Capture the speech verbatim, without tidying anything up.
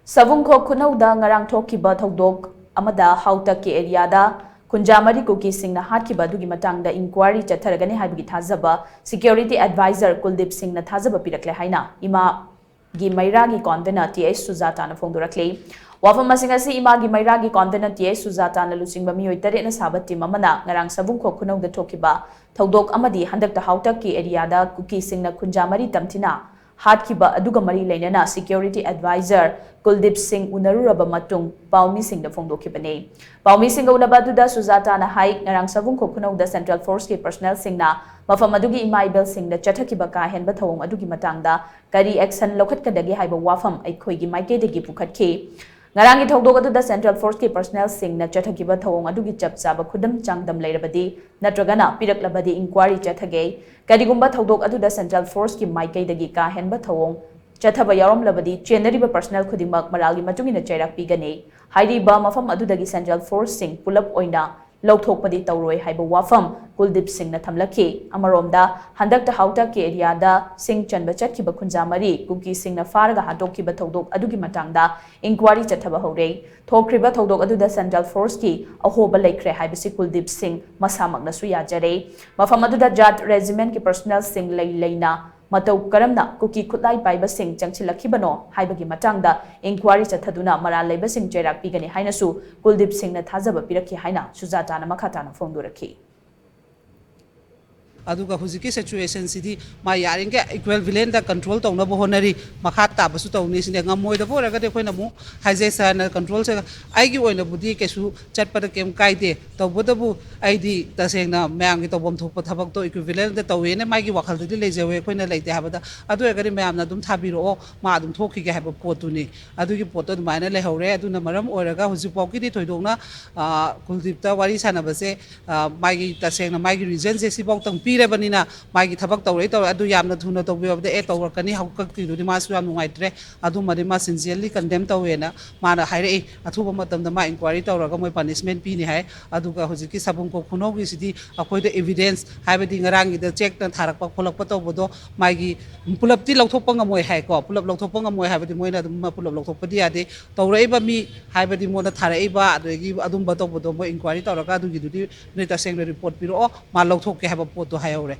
ꯁꯕꯨꯡꯈꯣꯛ ꯈꯨꯅꯧꯗ ꯉꯔꯥꯡ ꯊꯣꯛꯈꯤꯕ ꯊꯧꯗꯣꯛ ꯑꯃꯗ ꯍꯥꯎꯇꯛꯀꯤ ꯑꯦꯔꯤꯌꯥꯗ ꯀꯨꯟꯖꯥ ꯃꯔꯤ ꯀꯨꯀꯤꯁꯤꯡꯅ ꯍꯥꯠꯈꯤꯕ ꯑꯗꯨꯒꯤ ꯃꯇꯥꯡꯗ ꯏꯟꯀ꯭ꯋꯥꯏꯔꯤ ꯆꯠꯊꯔꯒꯅꯤ ꯍꯥꯏꯕꯒꯤ ꯊꯥꯖꯕ ꯁꯤꯀ꯭ꯌꯨꯔꯤꯇꯤ ꯑꯦꯗꯚꯥꯏꯖꯔ ꯀꯨꯜꯗꯤꯞ ꯁꯤꯡꯅ ꯊꯥꯖꯕ ꯄꯤꯔꯛꯂꯦ ꯍꯥꯏꯅ ꯏꯃꯥꯒꯤ ꯃꯩꯔꯥꯒꯤ ꯀꯣꯟꯚꯦꯅꯔ ꯇꯤ ꯑꯩꯆ ꯁꯨꯖꯥꯇꯥꯅ ꯐꯣꯡꯗꯣꯔꯛꯂꯤ꯫ ꯋꯥꯐꯝ ꯑꯁꯤꯡ ꯑꯁꯤ ꯏꯃꯥꯒꯤ ꯃꯩꯔꯥꯒꯤ ꯀꯣꯟꯚꯦꯅꯔ ꯇꯤ ꯑꯩꯆ ꯁꯨꯖꯥꯇꯥꯅ ꯂꯨꯆꯤꯡꯕ ꯃꯤꯑꯣꯏ ꯇꯔꯦꯠꯅ ꯁꯥꯕ ꯇꯤꯝ ꯑꯃꯅ ꯉꯔꯥꯡ ꯁꯕꯨꯡꯈꯣꯛ ꯈꯨꯅꯧꯗ ꯊꯣꯛꯈꯤꯕ ꯊꯧꯗꯣꯛ ꯑꯃꯗꯤ ꯍꯟꯗꯛꯇ ꯍꯥꯎꯇꯛꯀꯤ ꯑꯦꯔꯤꯌꯥꯗ ꯀꯨꯀꯤꯁꯤꯡꯅ ꯀꯨꯟꯖꯥ ꯃꯔꯤ ꯇꯝꯊꯤꯅ ꯍꯥꯠꯈꯤꯕ ꯑꯗꯨꯒ ꯃꯔꯤ ꯂꯩꯅꯅ ꯁꯤꯀ꯭ꯌꯨꯔꯤꯇꯤ ꯑꯦꯗꯚꯥꯏꯖꯔ ꯀꯨꯜꯗꯤꯞ ꯁꯤꯡ ꯎꯅꯔꯨꯔꯕ ꯃꯇꯨꯡ ꯄꯥꯎꯃꯤꯁꯤꯡꯗ ꯐꯣꯡꯗꯣꯛꯈꯤꯕꯅꯤ꯫ ꯄꯥꯎꯃꯤꯁꯤꯡꯒ ꯎꯅꯕ ꯑꯗꯨꯗ ꯁꯨꯖꯥꯇꯥꯅ ꯍꯥꯏ, ꯉꯔꯥꯡ ꯁꯕꯨꯡꯈꯣꯛ ꯈꯨꯅꯧꯗ ꯁꯦꯟꯇ꯭ꯔꯦꯜ ꯐꯣꯔꯁꯀꯤ ꯄꯔꯁꯅꯦꯜꯁꯤꯡꯅ ꯃꯐꯝ ꯑꯗꯨꯒꯤ ꯏꯃꯥ ꯏꯕꯦꯜꯁꯤꯡꯗ ꯆꯠꯊꯈꯤꯕ ꯀꯥ ꯍꯦꯟꯕ ꯊꯧꯑꯣꯡ ꯑꯗꯨꯒꯤ ꯃꯇꯥꯡꯗ ꯀꯔꯤ ꯑꯦꯛꯁꯟ ꯂꯧꯈꯠꯀꯗꯒꯦ ꯍꯥꯏꯕ ꯋꯥꯐꯝ ꯑꯩꯈꯣꯏꯒꯤ ꯃꯥꯏꯀꯩꯗꯒꯤ ꯄꯨꯈꯠꯈꯤ꯫ ꯉꯔꯥꯡꯒꯤ ꯊꯧꯗꯣꯛ ꯑꯗꯨꯗ ꯁꯦꯟꯇ꯭ꯔꯦꯜ ꯐꯣꯔꯁꯀꯤ ꯄꯔꯁꯅꯦꯜꯁꯤꯡꯅ ꯆꯠꯊꯈꯤꯕ ꯊꯧꯑꯣꯡ ꯑꯗꯨꯒꯤ ꯆꯞ ꯆꯥꯕ ꯈꯨꯗꯝ ꯆꯥꯡꯗꯝ ꯂꯩꯔꯕꯗꯤ ꯅꯠꯇ꯭ꯔꯒꯅ ꯄꯤꯔꯛꯂꯕꯗꯤ ꯏꯟꯀ꯭ꯋꯥꯏꯔꯤ ꯆꯠꯊꯒꯦ꯫ ꯀꯔꯤꯒꯨꯝꯕ ꯊꯧꯗꯣꯛ ꯑꯗꯨꯗ ꯁꯦꯟꯇ꯭ꯔꯦꯜ ꯐꯣꯔꯁꯀꯤ ꯃꯥꯏꯀꯩꯗꯒꯤ ꯀꯥ ꯍꯦꯟꯕ ꯊꯧꯑꯣꯡ ꯆꯠꯊꯕ ꯌꯥꯎꯔꯝꯂꯕꯗꯤ ꯆꯦꯟꯅꯔꯤꯕ ꯄꯔꯁꯅꯦꯜ ꯈꯨꯗꯤꯡꯃꯛ ꯃꯔꯥꯜꯒꯤ ꯃꯇꯨꯡ ꯏꯟꯅ ꯆꯩꯔꯥꯛ ꯄꯤꯒꯅꯤ꯫ ꯍꯥꯏꯔꯤꯕ ꯃꯐꯝ ꯑꯗꯨꯗꯒꯤ ꯁꯦꯟꯇ꯭ꯔꯦꯜ ꯐꯣꯔꯁꯁꯤꯡ ꯄꯨꯂꯞ ꯑꯣꯏꯅ ꯂꯧꯊꯣꯛꯄꯗꯤ ꯇꯧꯔꯣꯏ ꯍꯥꯏꯕ ꯋꯥꯐꯝ ꯀꯨꯜꯗꯤꯞ ꯁꯤꯡꯅ ꯊꯝꯂꯛꯈꯤ꯫ ꯑꯃꯔꯣꯝꯗ ꯍꯟꯗꯛꯇ ꯍꯥꯎꯇꯛꯀꯤ ꯑꯦꯔꯤꯌꯥꯗ ꯁꯤꯡ ꯆꯟꯕ ꯆꯠꯈꯤꯕ ꯈꯨꯟꯖꯥ ꯃꯔꯤ ꯀꯨꯀꯤꯁꯤꯡꯅ ꯐꯥꯔꯒ ꯍꯥꯠꯇꯣꯛꯈꯤꯕ ꯊꯧꯗꯣꯛ ꯑꯗꯨꯒꯤ ꯃꯇꯥꯡꯗ ꯏꯟꯀ꯭ꯋꯥꯏꯔꯤ ꯆꯠꯊꯕ ꯍꯧꯔꯦ꯫ ꯊꯣꯛꯈ꯭ꯔꯤꯕ ꯊꯧꯗꯣꯛ ꯑꯗꯨꯗ ꯁꯦꯟꯇ꯭ꯔꯦꯜ ꯐꯣꯔꯁꯀꯤ ꯑꯍꯣꯕ ꯂꯩꯈ꯭ꯔꯦ ꯍꯥꯏꯕꯁꯤ ꯀꯨꯜꯗꯤꯞ ꯁꯤꯡ ꯃꯁꯥꯃꯛꯅꯁꯨ ꯌꯥꯖꯔꯦ꯫ ꯃꯐꯝ ꯑꯗꯨꯗ ꯖꯥꯠ ꯔꯦꯖꯤꯃꯦꯟꯠꯀꯤ ꯄꯔꯁꯅꯦꯜꯁꯤꯡ ꯂꯩ ꯂꯩꯅ ꯃꯇꯧ ꯀꯔꯝꯅ ꯀꯨꯀꯤ ꯈꯨꯠꯂꯥꯏ ꯄꯥꯏꯕꯁꯤꯡ ꯆꯪꯁꯤꯜꯂꯛꯈꯤꯕꯅꯣ ꯍꯥꯏꯕꯒꯤ ꯃꯇꯥꯡꯗ ꯏꯟꯀ꯭ꯋꯥꯏꯔꯤ ꯆꯠꯊꯗꯨꯅ ꯃꯔꯥꯜ ꯂꯩꯕꯁꯤꯡ ꯆꯩꯔꯥꯛ ꯄꯤꯒꯅꯤ ꯍꯥꯏꯅꯁꯨ ꯀꯨꯜꯗꯤꯞ ꯁꯤꯡꯅ ꯊꯥꯖꯕ ꯄꯤꯔꯛꯈꯤ ꯍꯥꯏꯅ ꯁꯨꯖꯥꯇꯥꯅ ꯃꯈꯥ ꯇꯥꯅ ꯐꯣꯡꯗꯣꯔꯛꯈꯤ꯫ ꯑꯗꯨꯒ ꯍꯧꯖꯤꯛꯀꯤ ꯁꯤꯆꯨꯋꯦꯁꯟꯁꯤꯗꯤ ꯃꯥ ꯌꯥꯔꯤꯈꯩ ꯏꯀ꯭ꯋꯤꯚꯤꯂꯦꯟꯗ ꯀꯟꯇ꯭ꯔꯣꯜ ꯇꯧꯅꯕ ꯍꯣꯠꯅꯔꯤ꯫ ꯃꯈꯥ ꯇꯥꯕꯁꯨ ꯇꯧꯅꯤ ꯁꯤꯅꯦ꯫ ꯉꯝꯃꯣꯏꯗꯕ ꯑꯣꯏꯔꯒꯗꯤ ꯑꯩꯈꯣꯏꯅ ꯑꯃꯨꯛ ꯍꯥꯏꯖꯩ ꯁꯥꯔꯅ ꯀꯟꯇ꯭ꯔꯣꯜꯁꯦ꯫ ꯑꯩꯒꯤ ꯑꯣꯏꯅꯕꯨꯗꯤ ꯀꯩꯁꯨ ꯆꯠꯄꯗ ꯀꯩꯝ ꯀꯥꯏꯗꯦ꯫ ꯇꯧꯕꯇꯕꯨ ꯑꯩꯗꯤ ꯇꯁꯦꯡꯅ ꯃꯌꯥꯝꯒꯤ ꯇꯧꯐꯝ ꯊꯣꯛꯄ ꯊꯕꯛꯇꯣ ꯏꯀ꯭ꯋꯤꯚꯤꯂꯦꯟꯗ ꯇꯧꯋꯦꯅ ꯃꯥꯒꯤ ꯋꯥꯈꯜꯗꯗꯤ ꯂꯩꯖꯍꯧꯋꯦ꯫ ꯑꯩꯈꯣꯏꯅ ꯂꯩꯇꯦ ꯍꯥꯏꯕꯗ ꯑꯗꯨ ꯑꯣꯏꯔꯒꯗꯤ ꯃꯌꯥꯝꯅ ꯑꯗꯨꯝ ꯊꯥꯕꯤꯔꯛꯑꯣ, ꯃꯥ ꯑꯗꯨꯝ ꯊꯣꯛꯈꯤꯒꯦ ꯍꯥꯏꯕ ꯄꯣꯠꯇꯨꯅꯤ꯫ ꯑꯗꯨꯒꯤ ꯄꯣꯠꯇꯣ ꯑꯗꯨꯃꯥꯏꯅ ꯂꯩꯍꯧꯔꯦ꯫ ꯑꯗꯨꯅ ꯃꯔꯝ ꯑꯣꯏꯔꯒ ꯍꯧꯖꯤꯛꯐꯥꯎꯒꯤꯗꯤ ꯊꯣꯏꯗꯣꯛꯅ ꯀꯨꯜꯗꯤꯞꯇ ꯋꯥꯔꯤ ꯁꯥꯟꯅꯕꯁꯦ ꯃꯥꯒꯤ ꯇꯁꯦꯡꯅ ꯃꯥꯒꯤ ꯔꯤꯖꯟꯁꯦ ꯁꯤꯐꯥꯎꯇꯪ ꯄꯤꯔꯦ꯫ ꯕꯅꯤꯅ ꯃꯥꯒꯤ ꯊꯕꯛ ꯇꯧꯔꯛꯏ ꯇꯧꯔꯦ, ꯑꯗꯨ ꯌꯥꯝꯅ ꯊꯨꯅ ꯇꯧꯕꯤꯔꯕꯗ ꯑꯦ ꯇꯧꯔꯛꯀꯅꯤ ꯍꯧꯀꯛꯇ꯭ꯔꯤꯗꯨꯗꯤ ꯃꯥꯁꯨ ꯌꯥꯝ ꯅꯨꯡꯉꯥꯏꯇ꯭ꯔꯦ꯫ ꯑꯗꯨꯃꯗꯤ ꯃꯥ sincerely condemn ꯇꯧꯋꯦꯅ ꯃꯥꯅ ꯍꯥꯏꯔꯛꯏ꯫ ꯑꯊꯨꯕ ꯃꯇꯝꯗ ꯃꯥ inquiry ꯇꯧꯔꯒ ꯃꯣꯏ punishment ꯄꯤꯅꯤ ꯍꯥꯏ꯫ ꯑꯗꯨꯒ ꯍꯧꯖꯤꯛꯀꯤ ꯁꯥꯕꯨꯡꯈꯣꯛ ꯈꯨꯅꯧꯒꯤꯁꯤꯗꯤ ꯑꯩꯈꯣꯏꯗ evidence, ꯍꯥꯏꯕꯗꯤ ꯉꯔꯥꯡꯒꯤꯗ ꯆꯦꯛꯅ ꯊꯥꯔꯛꯄ ꯈꯣꯠꯂꯛꯄ ꯇꯧꯕꯗꯣ ꯃꯥꯒꯤ ꯄꯨꯂꯞꯇꯤ ꯂꯧꯊꯣꯛꯄ ꯉꯝꯃꯣꯏ ꯍꯥꯏꯀꯣ꯫ ꯄꯨꯂꯞ ꯂꯧꯊꯣꯛꯄ ꯉꯝꯃꯣꯏ ꯍꯥꯏꯕꯗꯤ ꯃꯣꯏꯅ ꯑꯗꯨꯝ ꯄꯨꯂꯞ ꯂꯧꯊꯣꯛꯄꯗꯤ ꯌꯥꯗꯦ꯫ ꯇꯧꯔꯛꯏꯕ ꯃꯤ, ꯍꯥꯏꯕꯗꯤ ꯃꯉꯣꯟꯗ ꯊꯥꯔꯛꯏꯕ ꯑꯗꯒꯤ ꯑꯗꯨꯝꯕ ꯇꯧꯕꯗꯣ ꯃꯣꯏ inquiry ꯇꯧꯔꯒ ꯑꯗꯨꯒꯤꯗꯨꯗꯤ ꯅꯣꯏ ꯇꯁꯦꯡꯅ report ꯄꯤꯔꯛꯑꯣ, ꯃꯥ ꯂꯧꯊꯣꯛꯀꯦ ꯍꯥꯏꯕ ꯄꯣꯠꯇꯣ ꯍꯥꯏꯍꯧꯔꯦ꯫